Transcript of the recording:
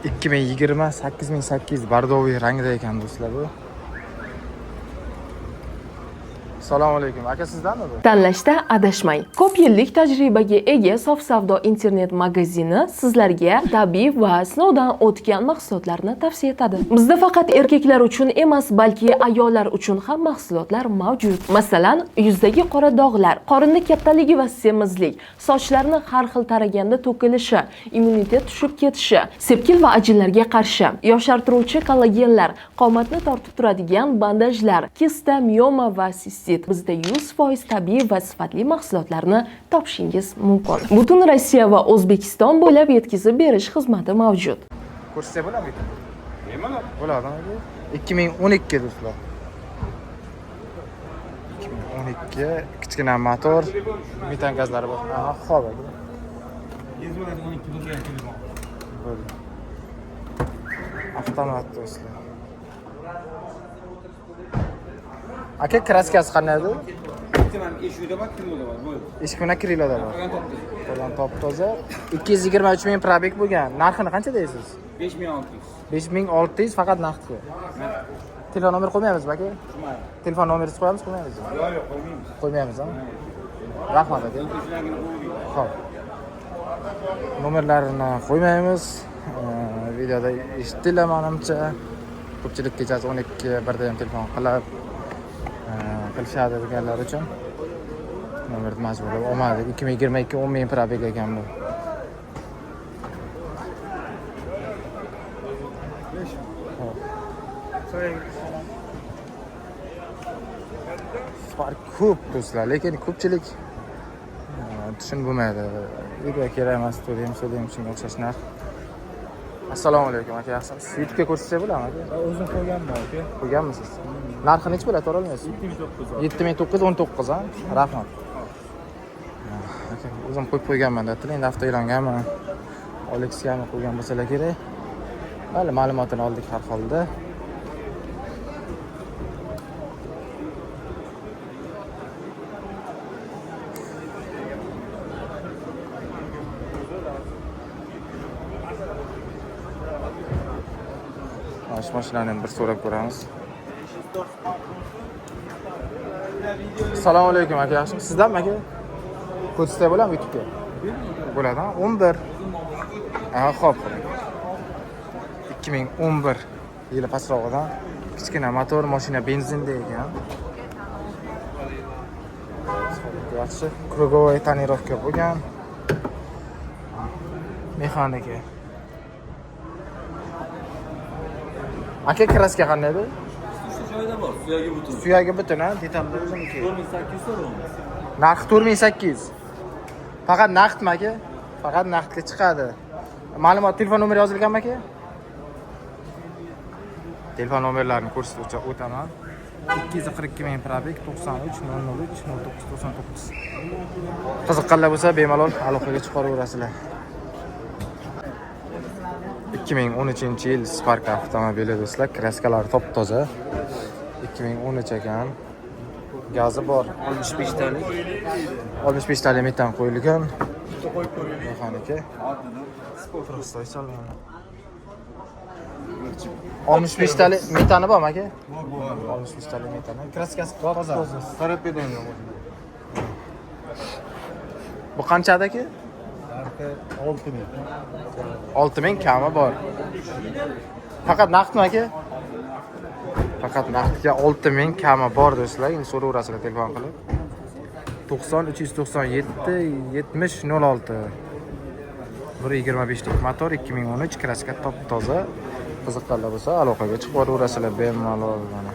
2020 8800 бордовый rangida ekan do'stlar bu. Assalomu alaykum. Aka, sizdanmi bu? Tanlashda adashmang. Ko'p yillik tajribaga ega Sof Savdo internet magazini sizlarga tabiiy va sinovdan o'tgan mahsulotlarni tavsiya etadi. Bizda faqat erkaklar uchun emas, balki ayollar uchun ham mahsulotlar mavjud. Masalan, yuzdagi qora dog'lar, qorinni kattaligi va semizlik, sochlarni har xil taraganda to'kilishi, immunitet tushib ketishi, sepkil va ajinlarga qarshi, yoshartiruvchi kollagenlar, qomatni tortib turadigan bandajlar, kista, mioma va sistit. Bizda 100% tabiiy va sifatli mahsulotlarni topishingiz mumkin. Butun Rossiya va O'zbekiston bo'ylab yetkazib berish xizmati mavjud. Ko'rsatsak bo'ladimi? Bemalol. Bo'ladimi aka? 2012 do'stlar. 2012, kichkina motor, metan gazlari bor. Aha, xo'p aka. 12 telefon. Bo'ldi. Avtomat do'stlar. Aka, краска si qanday edi? Bitta eshigida bor, krilada bor. Bo'ldi. Eshik bilan krilada bor. Qolgan topdi. Qolgan top toza. 223 ming пробег bo'lgan. Narxini qancha deysiz? 5600. 5600 faqat naqdga. Telefon nomer qo'ymaymizmi aka? Telefon nomeringizni qo'yamiz, qo'ymaymizmi? Yo'q, yo'q, qo'ymaymiz. Qo'ymaymiz, ha? Rahmat aka. O'zlangini qo'ydik. Xo'p. Nomerlarini qo'ymaymiz. Videoda eshitdinglar menimcha. Ko'pchilik kechasi 12 birda ham telefon qilib qilishadi deganlar uchun nomerni majburlab olmadik. 2022 10 ming пробег ekan bu. Xo'p. Spark ko'p do'stlar, lekin ko'pchilik tushunib bo'lmaydi. Uyga kerak emas, to'laymiz, to'laymiz, shunga o'xshash narx. Assalomu alaykum aka, yaxshimisiz? YouTube'ga ko'rsatsak bo'ladimi aka? O'zim qo'yganman aka. Qo'yganmisiz? Narxi necha bo'ladi, so'ra olmaysiz? 7900. 7919, ha? Rahmat. Aka, o'zim qo'yib qo'yganman dedilar, endi avtoe'longami, OLXgami qo'ygan bo'lsalar kerak. Mayli, ma'lumotini oldik har holda. Mana shu mashinani ham bir so'rab ko'ramiz. Assalomu alaykum aka, yaxshimisiz? Sizdanmi aka? Ko'rsatsak bo'ladimi YouTube'ga? Bo'ladi, ha? 11. Ha, xo'p. 2011 yili pastrog'idan kichkina motor, mashina benzinda ekan. Yaxshi, круговой тонировка bo'lgan. Mexanika. Aka, краска qanday edi? Shu joyda bor, suyagi butun. Suyagi butun, ha, detallar o'ziniki. 4800 so'rayapmiz. Narxi 4800. Faqat naqdmi aka? Faqat naqdga chiqadi. Ma'lumot, telefon nomeri yozilganmi aka? Telefon nomerlarini ko'rsatib o'taman. 242 ming пробег, 93 003 09 99. Qiziqqanlar bo'lsa bemalol aloqaga chiqaverasizlar. 2013-yil Spark avtomobili do'stlar, краска lari top toza. 2013 ekan. Gazi bor. 65 talik. 65 talik metan qo'yilgan. Mexanika. Просто solma. 65 talik metani bormi aka? Bor, bor. 65 talik metani. Краска si toza. Bu qanchada aka? 6000. 6000 kami bor. Faqat naqdmi aka? Faqat naqdga 6000 kami bor do'stlar. Endi so'raverasizlar telefon qilib. 90 397 70 06. 1.25 lik motor, 2013, краска top toza. Qiziqqanlar bo'lsa aloqaga chiqib boraverasizlar bemalol mana.